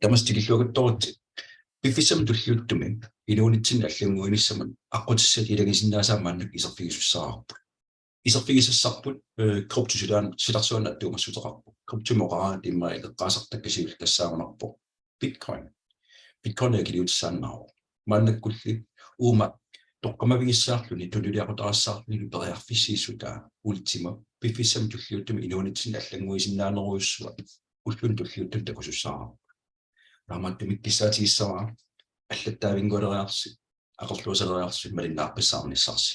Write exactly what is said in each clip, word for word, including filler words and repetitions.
Tamassi tikilluaqqusaavutit. Piffissami tulliuttumi inuunitsinni allannguinissamut aqqutissat ilagisinnaasaat maannakkut iserfigisussaavarput. Iserfigisassarput kryptop silarsuanut attuumassuteqarpoq. Kryptomik oqaraangat immaqa eqqaasartakka siulleq tassaagunarpoq Bitcoin. Bitcoin akiliutissaannaavoq. Maannakkulli uuma toqqammavigissaarluni tunuliaqutarissaarluni periarfissiissutaa Ultima piffissami tulliuttumi inuunitsinni allannguisinnaanerujussuaq ulluni tulliuttuni takusussaavarput. Taamaattumik kissaatigissavara allattaavinngualeriarsi, aqerluusaleriarsi, malinnaaqqissaarnissarsi.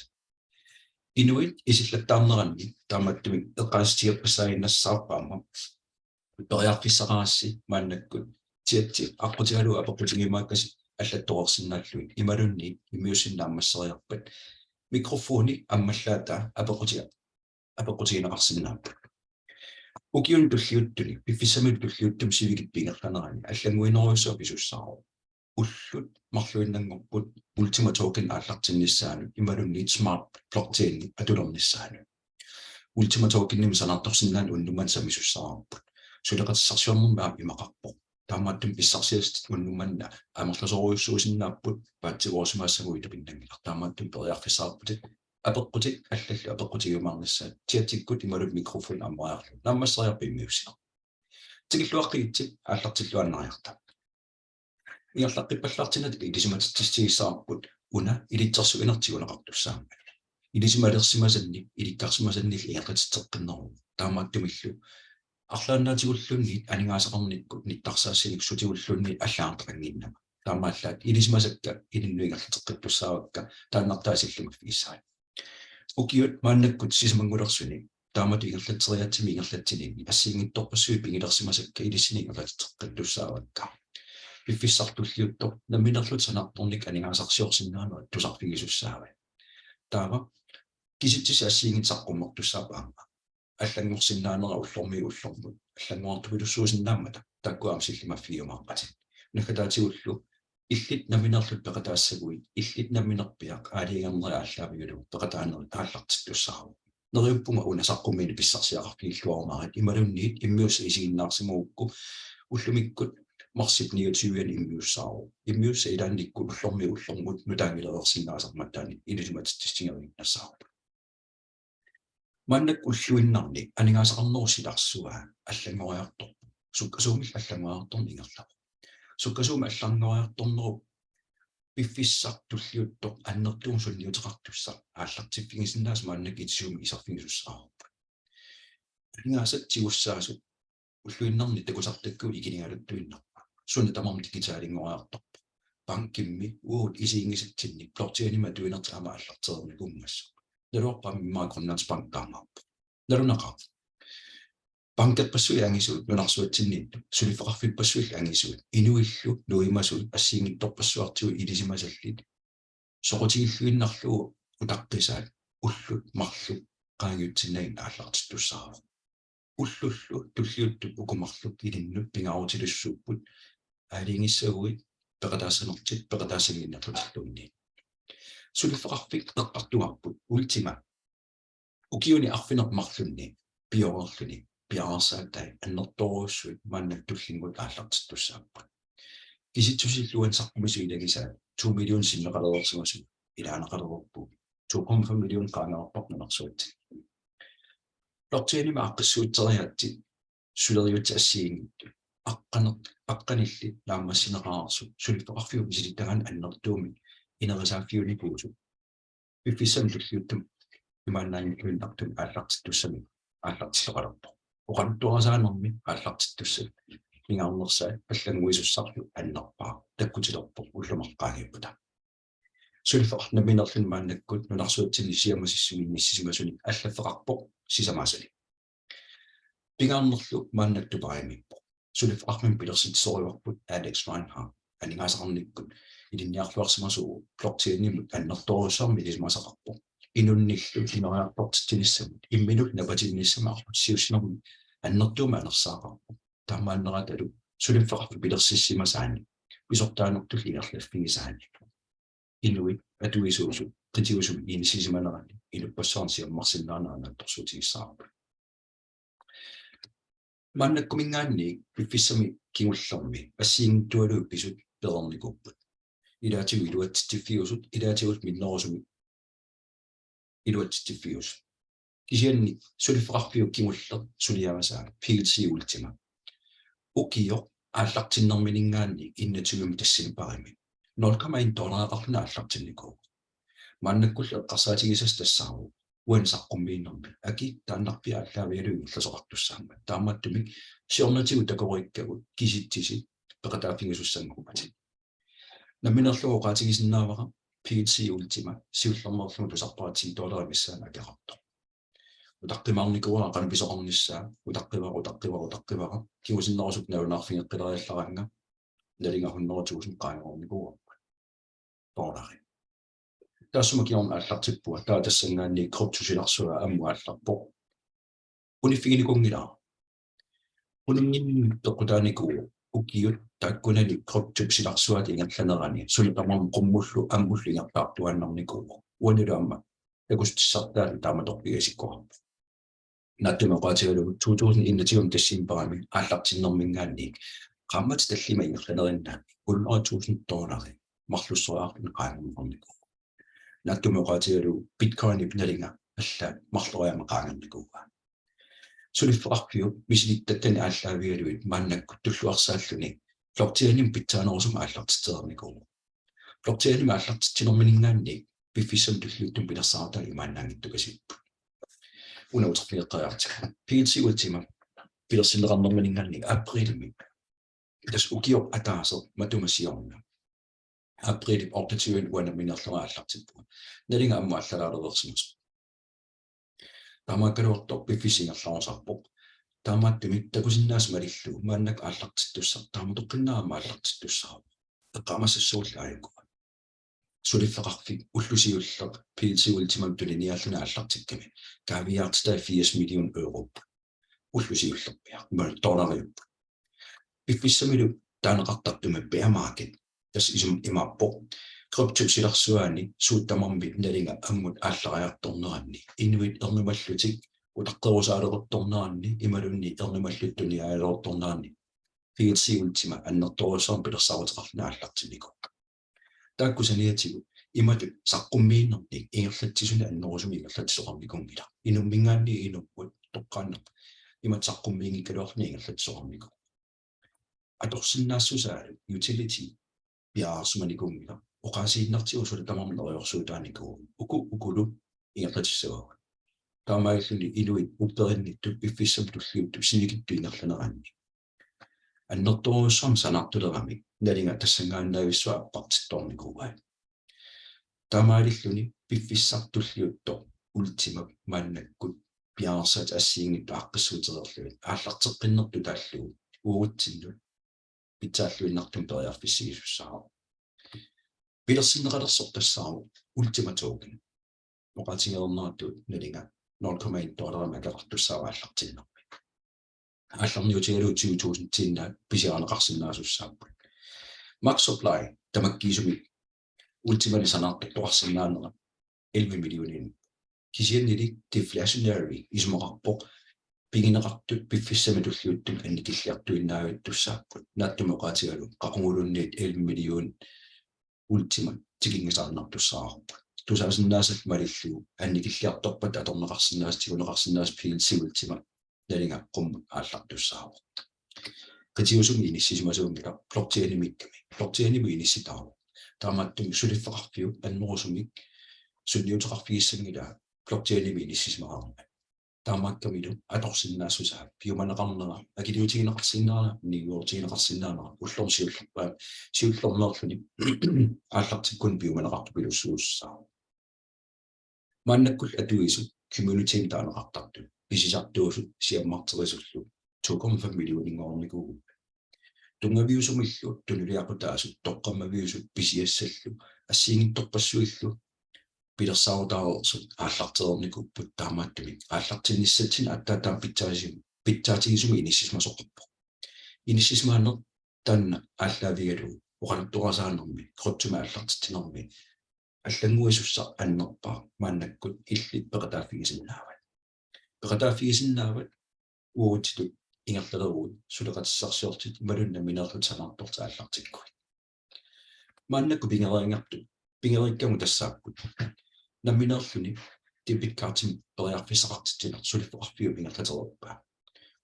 Inuit isillattaarneranni taamaattumik eqqaasitsissaaginnassavarput aamma periarfissaqarassi maannakkut chatti aqqutigalugu apeqqutigimaakkasi allattoreersinnaallugit imaluunniit immiussineq naammasseriarpat mikrofoni ammallaata apeqqutiga apeqqutigineqarsinnaapput. Ukiuni tulliuttuni piffissami tulliuttumi sivikitsup ingerlanerani allannguinerujussuaq pisussaavoq. Ullut marluinnanngorput Ultima Token aallartinnissaanut imaluunniit Smart Blockchain atulernissaanut. Ultima Tokenimik sanaartorsinnaaneq unnuk manna sammisussaavoq. Suleqatissarsiornermi aamma imaqarpoq. Taamaattumik pissarsiassatit unnuk manna amerlasoorujussuusinnaapput paatsiveerusimaassaguit tupinnanngilaq. Taamaattumik periarfissaqarputit apeqqutit allallu apeqqutigiumaarnissaat chattikkut imaluunniit mikrofoni ammariarlugu naammasseriarpat immiussineq. Tikilluaqqigitsi aallartilluinnariarta. Ingerlaqqippallaartinnata ilisimatitsissutigissavarput una ilitsersuinertik tiguneqartussaammat. Ilisimalersimasannik ilikkarsimasannillu ingerlatitseqqinneruvoq. Taamaattumillu arlaannaatigulluunniit aningaasaqarnikkut nittarsaassinik sutigulluunniit allagartaqannginnama. Taamaallaat ilisimasakka ilinnut ingerlateqqittussaavakka taannartaa sillimaffigissavat. Ukiut maannakkut sisamanngulersuni taamatut ingerlatseriaatsimik ingerlatsininni assigiinngitsorpassuit pigilersimasakka ilissinnut ingerlatitseqqittussaavakka. Piffissaq tulliuttoq namminerlutit sanaartornikkut aningaasarsiorsinnaanerit tusarfigisussaavat. Taava kisitsisit assigiinngitsut saqqummertussaapput aamma. Allanngorsinnaanera ullormiit ullormut allanngorartupilussuusinnaammata taakku aamma sillimaffigiumaarpatit. Naggataatigullu illit namminerlutit peqataassaguit illit namminerpiaq aalajangernerit aallaavigalugu peqataanerit aallartittussaavoq. Neriuppunga una saqqummiineq pissarsiaqarfigilluarumaarit imaluunniit immiussaq isiginnaarsimagukku ullumikkut marsip niogtyve-ani immiussaavoq. Immiussaq ilaannikkut ullormiit ullormut nutaanngilereersinnaasarmat taanna ilisimatitsissutigiinnassavarput. Maannakkut ulluinnarni aningaasaqarnerup silarsua allanngoriartorpoq. Sukkasuumillu allanngoriartorneq ingerlavoq. Sukkasuumik allanngoriartornerup piffissaq tulliuttoq annertuumik sunniuteqartussaq aallartiffigisinnaasaq maannakkut itisuumik iserfigisussaavarput. Aningaasat tigussaasut ulluinnarni takusartakkavut ikiligaluttuinnarput. Suna tamarmi digitalinngoriartorpoq. Bankimmi uagut isiginngisatsinnik blockchainimik atuinertik aamma aallartereernikuugammassuk. Naluarpara immaqa Grønlandsbank taamaappoq. Nalunaqaaq. Bankerpassuit angisuut, nunarsuatsinniittut, suliffeqarfippassuillu angisuut, inuillu nuimasut assigiinngitsorpassuartigut ilisimasallit soqutigilluinnarlugu utaqqisaat ullut marluk qaangiutsinnagit aallartittussaavoq. Ullullu tulliuttup uku marluk ilinnut pingaarutilissuupput aalajangissaguit peqataassanertik peqataassannginnerlutilluunniit. Suliffeqarfik eqqartugarput Ultima ukiuni arfineq-marlunni pioreerluni piareersaatai annertoorujussuit maannakkut tullinnguit aallartittussaapput. Kisitsusilluunniit saqqummiisut ilagisaat to million sinneqalereersimasut ilaaneqalereerput to komma fem million qaangerarput nunarsuatsinni. Blockchainimik aaqqissuusseriaatsit suleriaatsit assigiinngitsut aqqaneq-, aqqanillit naammassineqareersut suliffeqarfiup misilittagaanni annertuumik inerisaaffiunikuusut piffissami tulliuttumi imaannaanngilluinnartumik aallartittussamik aallartilluaqalerpoq. Oqaluttuarisaanermi aallartittussamik pingaarnersaat allannguisussarlu annerpaaq takkutilerpoq ullumikkut qaangiuppata. Suliffeqarfik namminerluni maannakkut nunarsuatsinni siammasissumi inissisimasunik allaffeqarpoq sisamaasunik. Pingaarnerlu maannakkut Dubaimiippoq. Suliffeqarfimmik pilersitsisorujuarput Alex Reinhardt. Aningaasaqarnikkut ilinniarluarsimasuuvoq blockchainimut annertoorujussuarmik ilisimasaqarpoq. Inunnillu ineriartortitsinissamut, imminullu napatinnissamut arlaatissiuussinermut annertuumik anersaaqarpoq. Taamaanneratalu suliffeqarfik pilersissimasaanik pisortaanertullu ingerlaffigisaannik inuit atuisuusut qitiusumik inissisimanerani inuppassuarnit siammarsinnaanerat naatsorsuutigissavarput. Maannakkumiingaanniit piffissami kingullermi assigiinngitsualuit pisut pereernikuupput. Ilaatigut iluatsitsiffiusut, ilaatigut minnerusumik iluatsitsiffiusut. Kisianni suliffeqarfiup kingulleq suliarisai P L C Ultima. Ukioq aallartinnerminngaanniit enogtyvende decembarimi nul komma en dollareqarluni aallartinnikuuvoq. Maannakkullu eqqarsaatigisassat tassaavoq uani saqqummiinermi akii taannarpiaq aallaavigalugu ingerlasoqartussaammat. Taamaattumik siornatigut takoriikkagut kisitsisit peqataaffigisussanngorpatit. Nammineerlunga oqaatigisinnaavara P L C Ultima siullermeerlunga tusarpara ti dollarit missaanni akeqartoq. Utaqqimaarnikuuara qanoq pisoqarnissaa, utaqqivara, utaqqivara, utaqqivara. Kingusinnerusukkut nalunaarfigeqqileriallaraannga nalinga hundrede tusind qaangereernikuuarput. Dollari. Taassuma kingorna aallartippara, taava tassanngaanniit kryptop silarsuaa ammut aallarpoq. Uniffiginikuunngilara. Uninnginninnut peqqutaanikuuvoq ukiut taakkunani kryptop silarsuata ingerlanerani suna tamarmi qummullu ammullu ingerlaartuaannarnikuuvoq. Uanilu aamma takutissartaalu taamatorpiasikkoqarpoq. Naatsumik oqaatigalugu to tusind enogtyve decembarimi aallartinnerminngaanniit qaammatit tallimat ingerlanerinnaanni hundrede tusind dollarit marlussoriarluni qaangerneqarnikuuvoq. Naatsumik oqaatigalugu Bitcoinip nalinga allaat marloriaammik qaangernikuuaa. Suliffeqarfiup misilittakkani aallaavigalugit maannakkut tulluarsaalluni blockchainimik pitsaanerusumik aallartitsereernikuuvoq. Blockchainimik aallartitsinerminngaanniit piffissami tulliuttumi pilersaarutai imaannaanngitsukasiipput. Una uterfigeqqeriartigu. P L C Ultima pilersinneqarnerminngaanniit aprilimi. Tassa ukioq ataaseq matuma siorna. Aprilip otteogtyve uani nammineerlunga aallartippunga. Nalinga ammut aallalaalereersimasoq. Taamaakkaluartoq piffissaq ingerlarusaarpoq. Taamaattumik takusinnaasat malillugu maannakkut aallartittussaq, taamatoqqinnaaq aamma aallartittussaavoq. Eqqaamasassagullu aajuku. Suliffeqarfik ulloq siulleq P L C Ultimamik tuniniaalluni aallartikkami kaaviiaartitai firs million europ. Ulloq siullerpiaq, imaluunniit dollariupput. Piffissamilu taaneqartartumi bear market, tassa isumaqarpoq kryptop silarsuaani suut tamarmik nalinga ammut aallariartorneranni, inuit ernumallutik utaqqerusaaleruttorneranni imaluunniit ernumallutik tuniniaaleruttorneranni P L C Ultima annertoorujussuarmik pilersaaruteqarluni aallartinnikuuvoq. Taakku saniatigut imatut saqqummiinernik ingerlatsisunik annerusumik ingerlatsisoqarnikuunngilaq. Inumminngaanniit inummut toqqaannaq imatut saqqummiinngikkaluarluni ingerlatsisoqarnikuuvoq. Atorsinnaassusaalu utility piareersimanikuunngilaq. Oqaasiinnartigu suli tamarmi neriorsuutaanikuuvoq. Uku ukulu ingerlatissavagut. Taamaalilluni inuit upperinnittut piffissami tulliuttumi sivikitsup ingerlanerani annertoorujussuarmik sanaartuleramik nalinga tassanngaannarsuaq appartittoornikuuai. Taamaalilluni piffissaq tulliuttoq Ultimap maannakkut piareersaatit assigiinngitsut aaqqissuutereerlugit aallarteqqinnertut taallugu uagutsinnut pitsaalluinnartumik periarfissiisussaavoq. Pilersinneqalersoq tassaavoq Ultima Token. Oqaatigereerneratut nalinga nul komma en dollarimik akeqartussaavoq aallartinnermi. Aallarniutigalugu tyve tusindiinnaat pisiarineqarsinnaasussaapput. Max supply tamakkiisumik Ultimali sanaartortoqarsinnaanera elleve millioninik. Kisiannili deflationary isumaqarpoq pigineqartut piffissami tulliuttumi annikilliartuinnavittussaapput. Naatsumik oqaatigalugu qaquguluunniit elleve million Ultima tikinngisaannartussaavarput. Tusaasinnaasat malillugu annikilliartorpat atorneqarsinnaasut tiguneqarsinnaasut P L C Ultima nalinga qummut aallartussaavoq. Qitiusumik inissisimasuunngilaq blockchainimiikkami. Blockchainimut inissitaavoq. Taamaattumik suliffeqarfiup annerusumik sunniuteqarfigissanngilaa blockchainimik inissisimagaangat. Taamaakkamilu atorsinnaassusaa piumaneqarnera, akiliutigineqarsinnaanera, niuerutigineqarsinnaanera, ullormut siullerpaamik, siullermeerluni aallartikkunik piumaneqartupilussuussaaq. Maannakkullu atuisut communitymik taaneqartartut pisisartuusut siammarterisullu to komma fem millioninngornikuupput. Tunngaviusumillu tunuliaqutaasut toqqammaviusut pisiassallu assigiinngitsorpassuillu pilersaarutaareersut aallartereernikuupput, taamaattumik aallartinnissatsinnut aatsaat taama pitsaasum-, pitsaatigisumik inissisimasoqarpoq. Inissisimaaneq taanna aallaavigalugu oqaluttuarisaanermi, kryptomik aallartitsinermi allannguisussaq annerpaaq maannakkut illit peqataaffigisinnaavat. Peqataaffigisinnaavat uagutsitut ingerlaleruit suleqatissarsiorlutit imaluunniit nammineerlutit sanaartorlutit aallartikkuit. Maannakkut pigeriinnartut, pigeriikkagut tassaapput nammineerluni debit cardimik periarfissaqartitsineq suliffeqarfiup ingerlatereerpaa.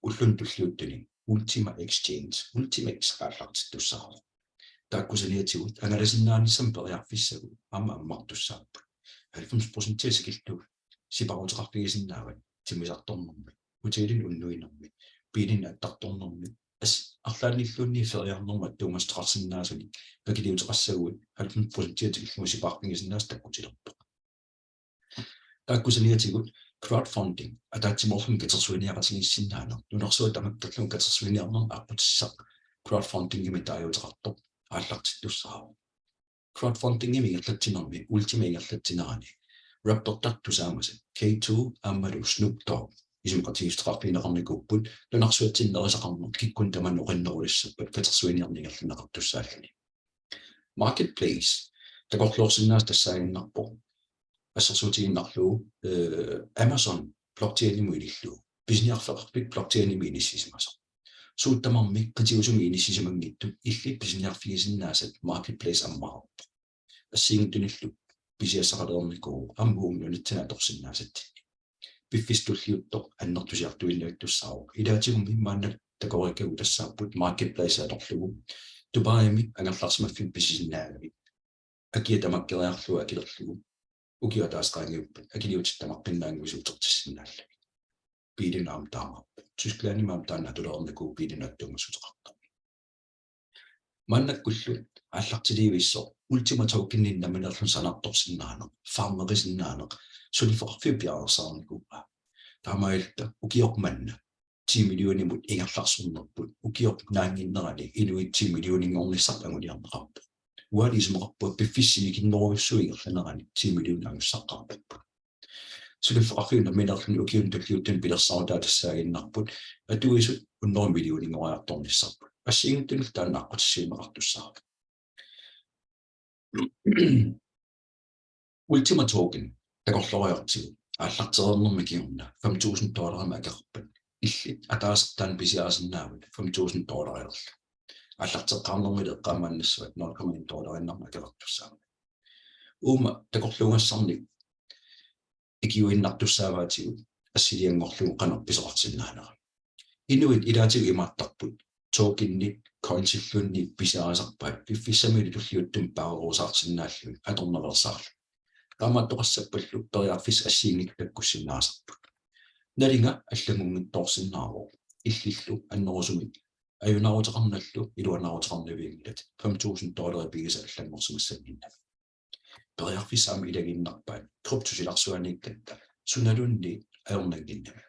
Ulluni tulliuttuni Ultima Exchange, Ultima X aallartittussaavoq. Taakku saniatigut angalasinnaanissamut periarfissagut aamma ammartussaapput. Halvfems procent tikillugu sipaaruteqarfigisinnaavat timmisartornermi, hotelini unnuinermi, biilini attartornermi, as-, arlaannilluunniit feriarnermut attuumassuteqarsinnaasunik akiliuteqassaguit halvfems procent tikillugu sipaarfigisinnaasat takkutilerpoq. Taakku saniatigut crowdfunding, ataatsimoorluni katersuiniaqatigiissinnaaneq, nunarsuaq tamakkerlugu katersuiniarneq aqqutissaq crowdfundingimik taaguuteqartoq aallartittussaavoq. Crowdfundingimik ingerlatsinermi, Ultimap ingerlatsinerani, rappertartut tusaamasat K two aammalu Snoop Dogg isumaqatigiissuteqarfigineqarnikuupput nunarsuatsinni nerisaqarneq kikkunnit tamanit oqinnerulissappat katersuiniarneq ingerlanneqartussaalluni. Marketplace takorloorsinnaasaq tassaaginnarpoq assersuutigiinnarlugu, eh, Amazon blockchainimut ilillugu, pisiniarfeqarfik blockchainimi inissisimasoq. Suut tamarmik qitiusumik inissisimanngitsut illit pisiniarfigisinnaasat marketplace ammarpoq. Assigiinngitsunillu pisiassaqalernikuuvoq aamma uunga nunatsinni atorsinnaasatsinnik. Piffissaq tulliuttoq annertusiartuinnavittussaavoq. Ilaatigummi maanna takoriikkagut tassaapput marketplace atorlugu Dubaimi angerlarsimaffimmik pisisinnaagavit. Akia tamakkeriarlugu akilerlugu, ukiup ataaseq qaangiuppat akiliutit tamaqqinnaanngusut utertissinnaallugit. Biilinut aamma taamaappoq. Tysklandimi aamma taanna atulereernikuuvoq biilinut attuumassuteqartoq. Maannakkullu aallartilivissoq Ultima Tokeninik nammineerluni sanaartorsinnaaneq, farmerisinnaaneq, suliffeqarfiup piareersarnikuuaa. Taamaalilluta ukioq manna ti millionimut ingerlarsornerput, ukioq naannginnerani inuit ti millioninngornissarput anguniarneqarput. Uagut isumaqarpunga piffissap sivikinnerujussuup ingerlanerani ti million angussaqqaarparput. Suliffeqarfiup nammineerluni ukiuni tulliuttuni pilersaarutaa tassaaginnarpoq atuisut hundrede millioninngoriartornissarput. Assigiinngitsunillu taanna aqqutissiuunneqartussaavoq. Ultima Token takorlooriartigu aallartereernermi kingorna fem tusind dollarimik akeqarpat, illit ataasertaanni pisiarisinnaavat fem tusind dollarilerlu. Aallarteqqaarnermili eqqaamaannassavat nul komma en dollariinnarmik akeqartussaavat. Uuma takorluugassarnik ikiuinnartussaavaatigut assilianngorlugu qanoq pisoqarsinnaanera. Inuit ilaatigut imaattarput tokenit coinsilluunniit pisiarisarpaat piffissamilu tulliuttumi paarerusaarsinnaallugit atorneqarsaarlugit. Taamaattoqassappallu periarfissat assigiinngitsut takkussinnaasarput. Nalinga allanngunngitsoorsinnaavoq illillu annerusumik ajunaaruteqarnallu iluanaaruteqarnavianngilatit fem tusind dollarit pigisat allanngorsimassannginnami. Periarfissat aamma ilagiinnarpaat kryptop silarsuaniikkatta sunaluunniit ajornannginnami.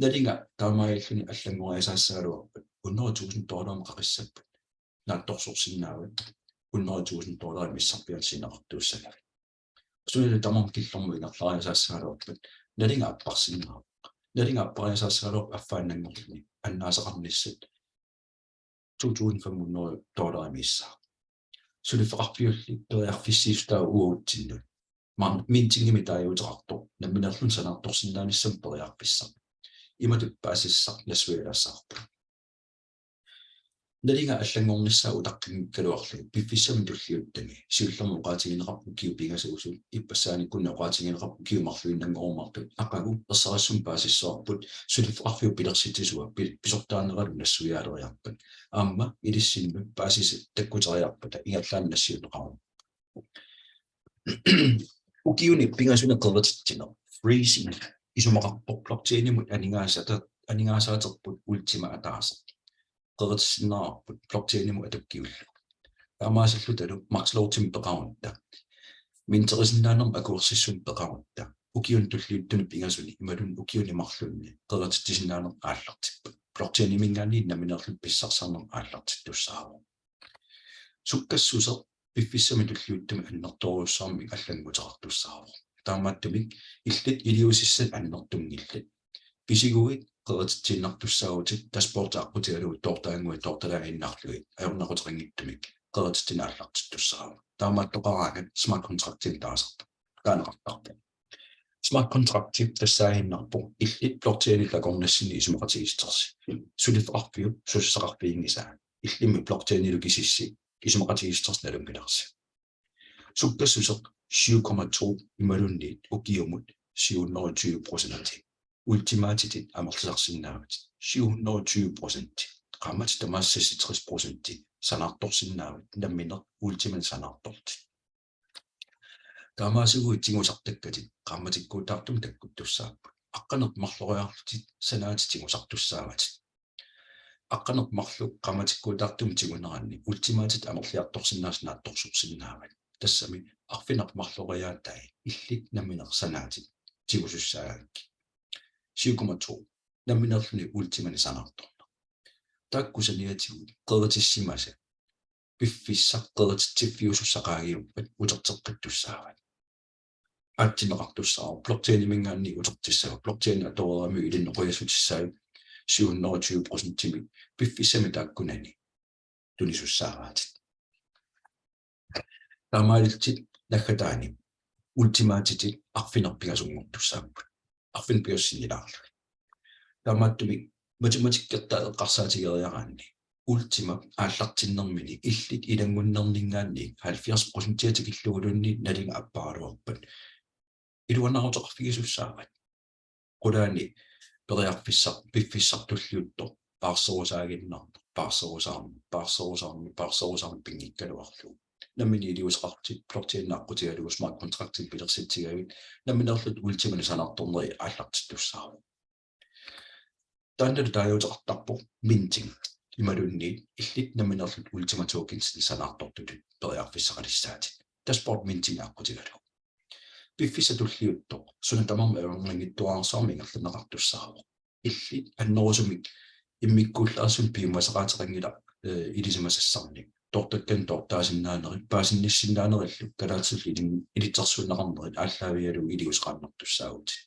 Nalinga taamaalilluni allanngoriasaassagaluarpat hundrede tusind dollarimut qaqissappat naatsorsorsinnaavat hundrede tusind dollarit missarpiaat sinneqartuussagavit. Sunalu tamarmi killormut ingerlariasaassagaluarpat nalinga apparsinnaavoq. Nalinga appariasaassagaluarpat affaannanngorluni annaasaqarnissat to tusind fem hundrede dollarit missaat. Suliffeqarfiulli periarfissiissutaavoq uagutsinnut. Maanna mintingimik taaguuteqartoq nammineerluni sanaartorsinnaanissamut periarfissaq. Imatut paasissaq nassuialaassavarput. Nalinga allanngornissaa utaqqinngikkaluarlugit piffissami tulliuttumi siullermik oqaatigineqarpoq ukiut pingasuusut, ippassaanikkunni oqaatigineqarpoq ukiut marluinnanngorumaartut, aqagu ersarissumik paasissavarput suliffeqarfiup pilersitsisua pi-, pisortaaneralu nassuiaaleriarpat. Aamma ilissinnut paasisat takkuteriarpata ingerlaannaq nassiunneqarpoq. Ukiuni pingasuni qerititsineq, freezing, isumaqarpoq blockchainimut aningaasata-, aningaasaaterput Ultima ataaseq. Qeritissinnaavarput blockchainimut atukkiullugu. Taamaasillutalu Max Loadimik peqarutta, minterisinnaanermut akuersissummik peqarutta, ukiuni tulliuttuni pingasuni imaluunniit ukiuni marlunni qerititsisinnaaneq aallartippoq. Blockchainiminngaanniit nammineerlutit pissarsisarneq aallartittussaavoq. Sukkassuseq piffissami tulliuttumi annertoorujussuarmik allannguteqartussaavoq. Taamaattumik illit iliuusissat annertunngillat. Pisiguit qerititsiinnartussaavutit dashboard aqqutigalugu toortagannguit toortalaaginnarlugit ajornaquteqanngitsumik qerititsineq aallartittussaavoq. Taamaattoqaraangat smart contractimik taasartoq taaneqartarpoq. Smart contracti tassaaginnarpoq illit blockchainillu akornassinni isumaqatigiissutersi. Suliffeqarfiup susassaqarfiginngisaa. Illimmi blockchainilu kisissi isumaqatigiissutersi nalunngilarsi. Sukkassuseq syv komma to imaluunniit ukiumut syv hundrede og tyve procent. Ultimaatitit amerlisarsinnaavatit syv hundrede og tyve procent. Qaammatit tamaasa seksogtres procent sanaartorsinnaavat nammineq Ultimanik sanaartorlutit. Taamaasiguit tigusartakkatit qaammatikkuutaartumik takkuttussaapput. Aqqaneq-marloriarlutit sanaatit tigusartussaavatit. Aqqaneq-marluk qaammatikkuutaartumik tiguneranni Ultimaatit amerliartorsinnaasut naatsorsorsinnaavat. Tassami arfineq-marloriaatai illit nammineq sanaatit tigusussaagakkit. Syv komma to. Nammineerluni Ultimanik sanaartorneq. Taakku saniatigut qeritissimasat piffissaq qerititsiffiusussaq qaangiuppat uterteqqittussaavat. Aatsinneqartussaavoq blockchainiminngaanniit utertissavat, blockchaini atoreeramiuk ilinnut qujassutissavat syv hundrede og tyve procentimik piffissami taakkunani tunisussaavaatit. Taamaalillutit naggataani Ultimaatitit arfineq-pingasunngortussaapput. Arfineq-pingasunngorsinnilaarlugit. Taamaattumik matematikkertaa eqqarsaatigeriaraanni Ultimap aallartinnermini illit ilanngunnerninngaanniit halvfjerds procentia tikilluguluunniit nalinga apparaluarpat iluanaaruteqarfigisussaavat. Qulaani periarfissaq piffissaq tulliuttoq paarserusaaginnarneq, paarserusaarneq, paarserusaarneq, paarserusaarneq pinngikkaluarlugu. Nammineq iliuuseqarlutit blockchaini aqqutigalugu smart contractimik pilersitsigavit nammineerlutit Ultimanik sanaartornerit aallartittussaavoq. Taannalu taaguuteqartarpoq minting imaluunniit illit nammineerlutit Ultima tokensinik sanaartortutut periarfissaqalissaatit. Dashboard minting aqqutigalugu. Piffissaq tulliuttoq suna tamarmi ajornanngitsuararsuarmik ingerlanneqartussaavoq. Illit annerusumik immikkuullarissuarnik piumasaqaateqanngilaq, eh, ilisimasassannik. Toortakkanik toortaasinnaanerit, paasinnissinnaanerillu kalaallisullu ilin-, ilitsersuunneqarnerit aallaavigalugu iliuuseqaannartussaavutit.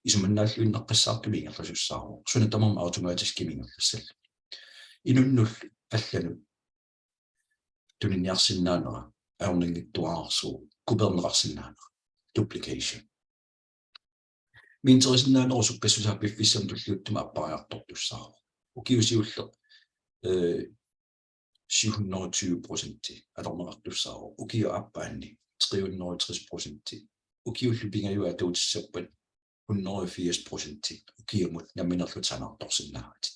Isumannaalluinnaqqissaartumik ingerlasussaavoq. Suna tamarmi automatiskimik ingerlassallugu. Inunnullu allanut tuniniarsinnaanera ajornanngitsuararsuuvoq, kopeerneqarsinnaanera, duplication. Minterisinnaanerup sukkassusaa piffissami tulliuttumi appariartortussaavoq. Ukiut siulleq, eh, syv hundrede og tyve procent atorneqartussaavoq. Ukiup aappaanni tre hundrede og tres procent. Ukiullu pingajuat atuutissappat hundrede og firs procent ukiumut nammineerlutit sanaartorsinnaavatit.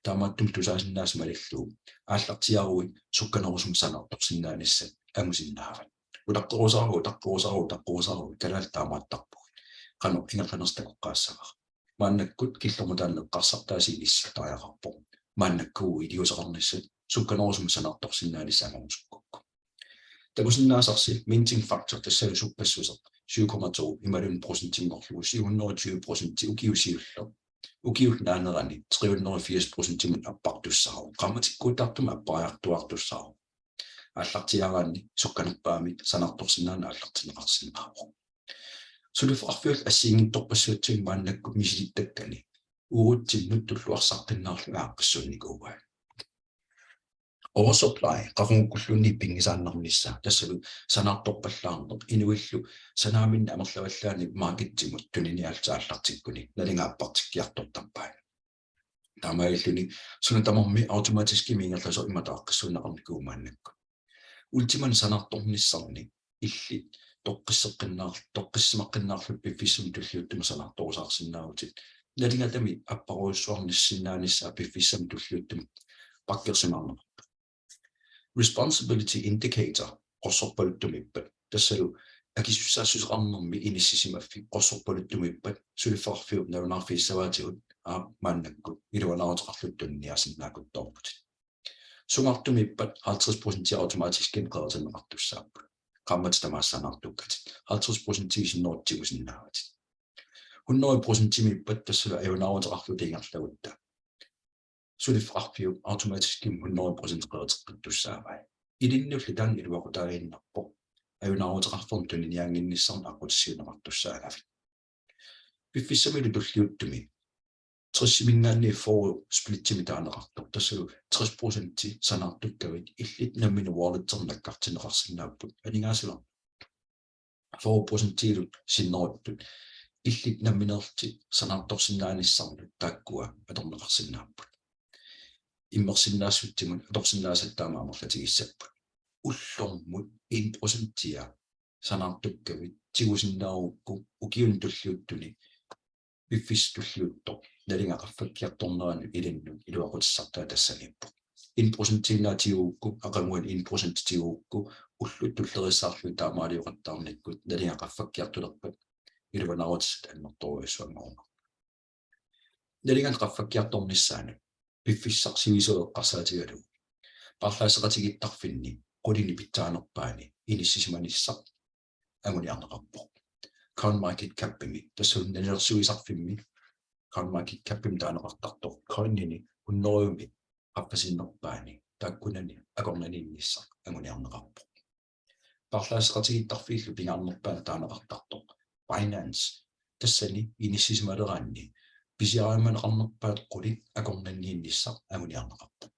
Taamaattumik tusaasinnaasat malillugu aallartiaaruit sukkanerusumik sanaartorsinnaanissat angusinnaavat. Utaqqerusaaruit, utaqqerusaaruit, utaqqerusaaruit, kalaallit taamaattarpugut. Qanoq ingerlanersoq takoqqaassavara. Maannakkut killormut taanna eqqarsartaasiit issittariaqarpoq. Maannakkut iliuuseqarnissat sukkanerusumik sanaartorsinnaanissat angorusukkukku. Takusinnaasarsi minting factor tassalu sukkassuseq syv komma to imaluunniit procentinngorlugu syv hundrede og tyve procent ukiut siulleq. Ukiullu naanerani tre hundrede og firs procentimut appartussaavoq. Qaammatikkuutaartumik appariartuaartussaavoq. Aallartiaaraanni sukkanerpaamik sanaartorsinnaaneq aallartinneqarsinnaavoq. Suliffeqarfiup assigiinngitsorpassuatsigit maannakkut misilittakkani uagutsinnut tulluarsaqqinnaarlugit aaqqissuunnikuuai. Oversupply, qaqugukkulluunniit pinngisaannarnissaq, tassalu sanaartorpallaarneq, inuillu sanaaminnik amerlavallaannik markedimut tuniniaallutik aallartikkuni nalinga appartikkiartortarpai. Taamaalilluni suna tamarmi automatiskimik ingerlasoq imatut aaqqissuunneqarnikuuvoq maannakkut. Ultimanik sanaartornissanni illit toqqisseqqinnaar-, toqqissisimaqqinnaarlutit piffissami tulliuttumi sanaartorusaarsinnaavutit. Nalingatami apparujussuarnissinnaanissaa piffissami tulliuttumi pakkersimaarneqarpoq. Responsibility indicator qorsorpaluttumiippat, tassalu akisussaassuseqarnermi inissisimaffik qorsorpaluttumiippat, suliffeqarfiup nalunaarfigissavaatigut aap maannakkut iluanaaruteqarlutit tuniniaasinnaakuttoorputit. Sungaartumiippat halvtreds procent automatiskimik qeritinneqartussaapput. Qaammatit tamaasa sanaartukkatit halvtreds procent sinneruttut tigusinnaavatit. Hundrede procentimiippat tassalu ajunaaruteqarluta ingerlagutta suliffeqarfiup automatiskimik hundrede procent qeriteqqittussaavai. Ilinnullu taanna iluaqutaaginnarpoq ajunaaruteqarfernut tuniniaannginnissannut aqqutissiuunneqartussaagavit. Piffissamilu tulliuttumi tressiminngaanniit fyrre splitsimik taaneqartoq, tassalu tres procent sanaartukkavit illit nammineq walletsinni nakkartinneqarsinnaapput aningaasivinnut. Fyrre procentilu sinneruttut illit nammineerlutit sanaartorsinnaanissannut taakkua atorneqarsinnaapput. Immersinnaassutsimut atorsinnaasat taama amerlatigissapput. Ullormut en procentia sanaartukkavit tigusinnaagukku ukiuni tulliuttuni piffissami tulliuttumi nalinga qaffakkiartornerani ilinnut iluaqutissartaa tassaniippoq. En procentiinnaat tigugukku, aqaguani en procent tigugukku, ullut tulleriissaarlugit taamaalioqattaarnikkut nalinga qaffakkiartulerpat iluanaarutissat annertoorujussuanngormat. Nalinga qaffakkiartornissaanut piffissaq sivisueqqarsaatigalugu paarlaasseqatigiittarfinni qulini pitsaanerpaani inissisimanissaq anguniarneqarpoq. CoinMarketCapimi, tassuuna nalilersuisarfimmi CoinMarketCapimi taaneqartartoq coinini hundredemi qaffasinnerpaani taakkunani akornanniinnissaq anguniarneqarpoq. Paarlaasseqatigiittarfiillu pingaarnerpaani taaneqartartoq Binance, tassani inissisimaleraanni pisiariumaneqarnerpaat qulit akornanniinnissaq anguniarneqarpoq.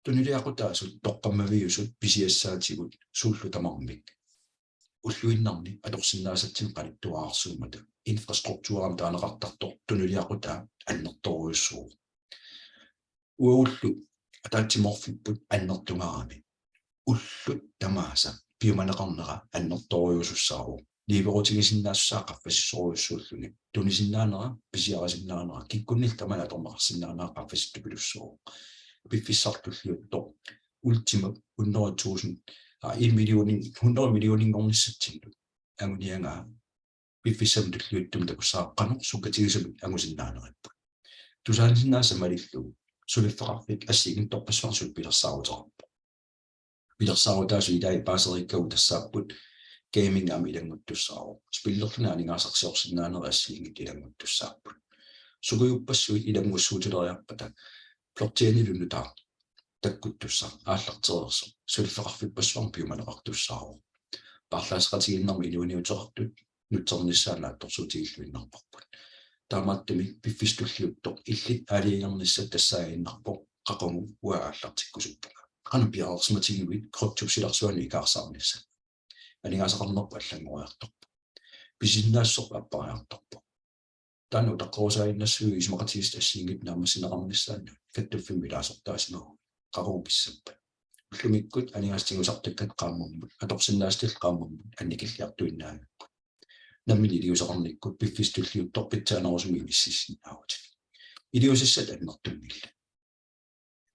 Tunuliaqutaasut toqqammaviusut pisiassaatigut suullu tamarmik ulluinnarni atorsinnaasatsinnik qanittuararsuummata infrastrukturimik taaneqartartoq tunuliaqutaa annertoorujussuuvoq. Uagullu ataatsimoorfipput annertungaarami ullut tamaasa piumaneqarnera annertoorujussuussaavoq. Niuerutigisinnaassusaa qaffasissorujussuulluni. Tunisinnaanera, pisiarisinnaanera, kikkunnillu tamanit atorneqarsinnaanera qaffasittupilussuuvoq. Piffissaq tulliuttoq Ultima hundrede tusind, aa, en million, hundrede millioninngornissatsinnut anguniagaa piffissami tulliuttumi takussaaq qanoq sukkatigisumik angusinnaaneripput. Tusaanisinnaasat malillugu suliffeqarfik assigiinngitsorpassuarnik suli pilersaaruteqarpoq. Pilersaarutaasut ilai paaseriikkagut tassaapput gaming aamma ilannguttussaavoq. Spillerluni aningaasarsiorsinnaaneri assigiinngitsut ilannguttussaapput. Sukujuppassuit ilanngussuutileriarpata blockchainilu nutaaq takkuttussaq aallartereersoq suliffeqarfippassuarnik piumaneqartussaavoq. Paarlaasseqatigiinnermi inuuniuteqartut nutsernissaat naatsorsuutigilluinnarparput. Taamaattumik piffissaq tulliuttoq illit aalajangernissat tassaaginnarpoq qaqugu uanga aallartikkusuppunga. Qanoq piareersimatigivit kryptop silarsuanut ikaarsaarnissat? Aningaasaqarnerput allanngoriartorpoq. Pisisinnaassuserput appariartorpoq. Taanna utaqqerusaaginnassuuvoq isumaqatigiissut assigiinngitsut naammassineqarnissaannut kattuffimmi ilaasortaasimaguit. Qaqugu pissappat? Ullumikkut aningaasat tigusartakkatit qaammammut, atorsinnaasatillu qaammammut annikilliartuinnavipput. Nammineq iliuuseqarnikkut piffissaq tulliuttoq pitsaanerusumik inississinnaavutit. Iliuusissat annertunngillat.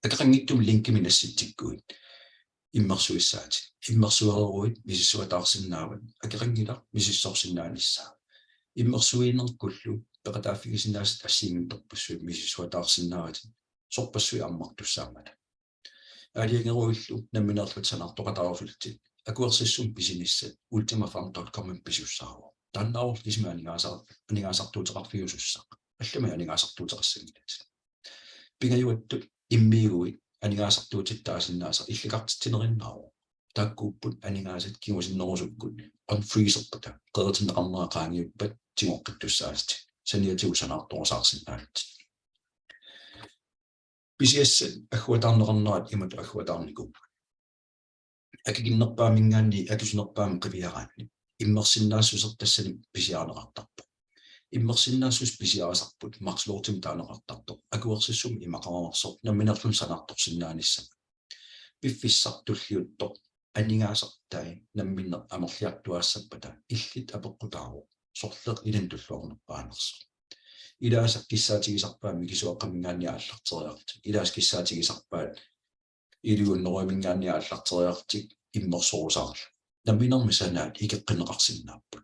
Akeqanngitsumik linkimik nassitsikkuit immersuissaatit. Immersuereeruit misissuataarsinnaavat akeqanngilaq misissorsinnaanissaa. Immersuinerkullu peqataaffigisinnaasat assigiinngitsorpassuit misissuataarsinnaavatit sorpassuit ammartussaammata. Aalajangeruillu nammineerlutit sanaartoqataarusullutit akuersissummik pisinissat ultimafarm dot com-imi pisussaavoq. Taannaavorlu kisimi aningaasar-, aningaasartuuteqarfiusussaq. Allamik aningaasartuuteqassanngilatit. Pingajuattut immiiguit aningaasartuutittut taasinnaasat illikartitsinerinnaavoq. Taakkuupput aningaasat kingusinnerusukkut unfreezerpata, qeritinneqarnera qaangiuppat tigoqqittussaasatit. Saniatigut sanaartorusaarsinnaallutit. Pisiassat agguataarneqarnerat imatut agguataarnikuupput. Akikinnerpaaminngaanniit akisunerpaamik qiviaraanni immersinnaassusertassani pisiarineqartarpoq. Immersinnaassuseq pisiarisarput Max Loadimik taaneqartartoq akuersissummik imaqareersoq nammineerluni sanaartorsinnaanissamut. Piffissaq tulliuttoq aningaasartai namminneq amerliartuaassappata illit apeqqutaavoq: Sorleq ilinnut tulluarnerpaanersoq? Ilaasa kissaatigisarpaat mikisuaqqaminngaanniit aallarteriarlutik. Ilaasa kissaatigisarpaat iliuunneruiminngaanniit aallarteriarlutik immersorusaarlugit. Namminermi sanaat ikeqqinneqarsinnaapput.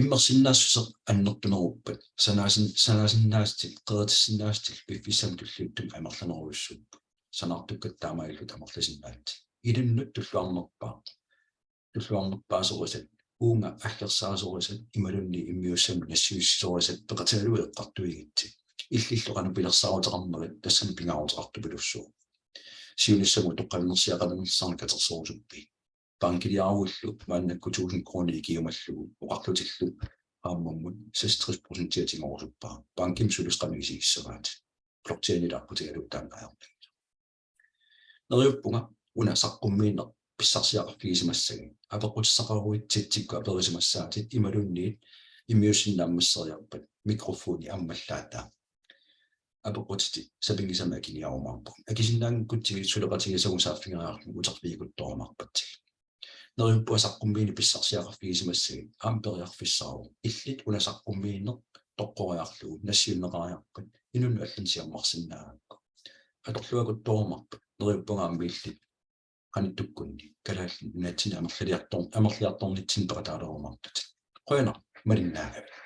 Immersinnaassuseq annertuneruppat sanaasin-, sanaasinnaassutit, qeritissinnaassutigut piffissami tulliuttumi amerlanerujussuupput. Sanaartukkatit taamaalillutit amerlasinnaallutit. Ilinnut tulluarnerpaaq, tulluarnerpaasorisat, uunga aggersaasorisat imaluunniit immiussamik nassiussisorisat peqatigalugit eqqartuigitsi. Illillu qanoq pilersaaruteqarnerit tassani pingaaruteqartupilussuuvoq. Siunissamut utoqqalinersiaqalinersinnut katersorusuppit? Bankiliaruillu maannakkut tusind kroner ikiumallugu oqarlutillu qaammammut seksogtres procent tigorusuppara. Bankimi sulisut qanoq isigissavaatit? Blockchainillu aqqutigalugu taanna ajornanngilaq. Neriuppunga una saqqummiineq pissarsiaqarfigisimassagit. Apeqqutissaqaruit chatsikkut aperisimassaatit imaluunniit immiussineq naammasseriarpat mikrofoni ammallaataa. Apeqqutitit sapinngisamik akiniarumaarput. Akisinnaanngikkutsigu suleqatigisagut saaffigereerlugit uterfigikkuttorumaarpatsigit. Neriuppunga saqqummiineq pissarsiaqarfigisimassagit aamma periarfissaavoq. Illit una saqqummiineq toqqoriarlugu nassiunneqariarpat inunnut allanut siammarsinnaagakku. Atorluakuttorumaarpat neriuppunga aamma illit qanittukkunni Kalaallit Nunaatsinni amerliartor-, amerliartornitsinni peqataalerumaartutit. Qujanaq malinnaagavit.